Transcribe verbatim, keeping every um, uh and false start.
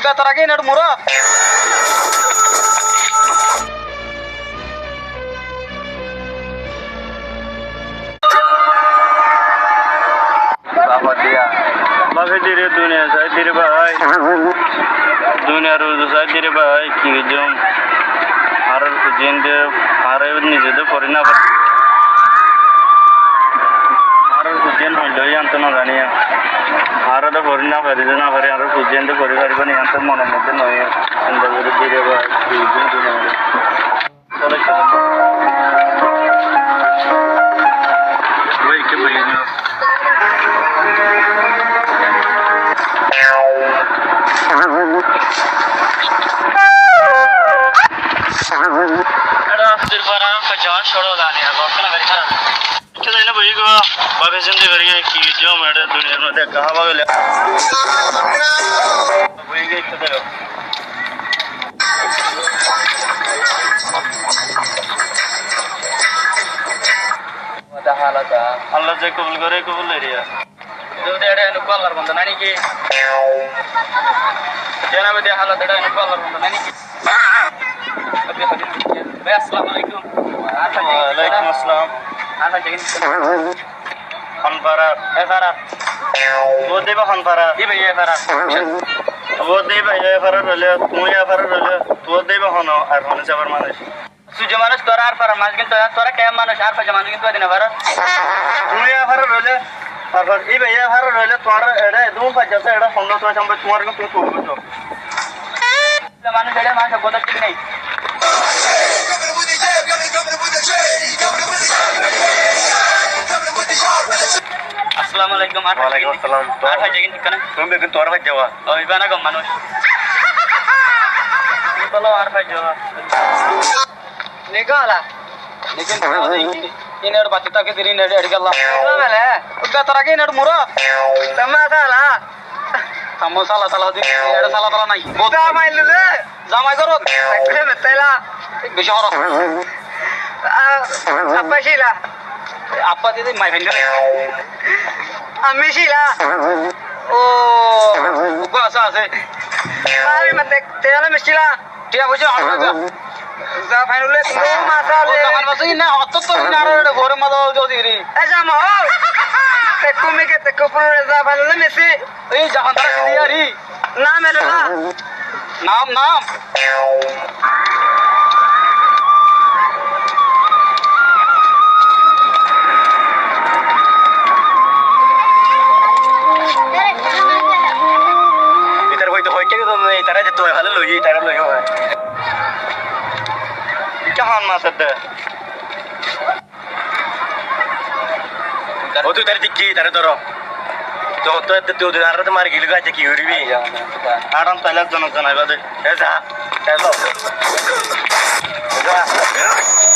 Tora ki nar muro. Bafa diya. Bafe dire duniya sai dire bái. Duniyar uzu sai dire bái, ki jom. Añárar fujjin de, añára nize de fori no fari. Añárar fujjin hoilo, yián to no zani. Añára de fori no fari, de no fari, añárar fujjin de fori faribo ni, yián to monor moddhe no. Sinta gori dire bái, ki jom duniyar. Allah ze kobul gore, kobul loriya. Zodi eçe enukka Allar banda nai niki? Janabe de halat eçe enukka Allar banda nai niki? Bái, assalamu alaikum. Wa alaikum assalam. Ar bái, hon farar? E farar. Tuáñr de ibá hon farar? Ibá e farar. Tuáñr de ibá e farar óile, tuñí e farar óile, tuáñr de ibá hon, ar hon hísabar manúic? Sujo manúic tuáñra, ar farar manúic kintu, tuáñra kemon manúic, ar farar manúic kintu badi no farar. Tuñí e farar óile, ar farar, ibá e farar óile, tuáñra eçe edún faijja asé, eçe hon tuáñra sambhal, tuáñra kintu tuñí tuñí. Manúic eçe manúic bodol thík nai. Assalamu alaikum. Ar faijja kintu, ar faijja kintu. Tuñí beggún tuáñra faijja ba. Ó, ibá na gom manúic. Ibá na ar faijja ba. Nigala. Nigin tuñí. Ine ar bati ta ke diri ne ar gala. Ibá mele. Ibá tora ki ine ar muro. Tamma sala. Tamma sala tala di. Ere sala tala nai. Bot. Zamai lule. Zamai gorot. Ekre metela. Beci horos. Ah, apa sila? Apa didi mai fendere. Ami sila. Ó, uggwá asé, asé. Añáre mate, tiyá no micíla. Tiyá foicá hon faibá? Za fainule, no masale. Ó, za fainule, na, hotó to, na, re, re, gore mazo, jo, diri. E, za, mo. Te kumi ke, te kupu, za fainule, misi. Ei, za fainule, misi, ari. Nam elo na. Nam, nam. Itar hoite hoite ki zane, itara je toi hale loi, itara loi hoi. Ki hon mas adde? Ó tui taré dekí, taré dóro. Tui hottó ette tui odi añáre to mari gili goi, aijja ki goribi? Aram taile ekzon ekzon aiba de. E za, e lo. Za.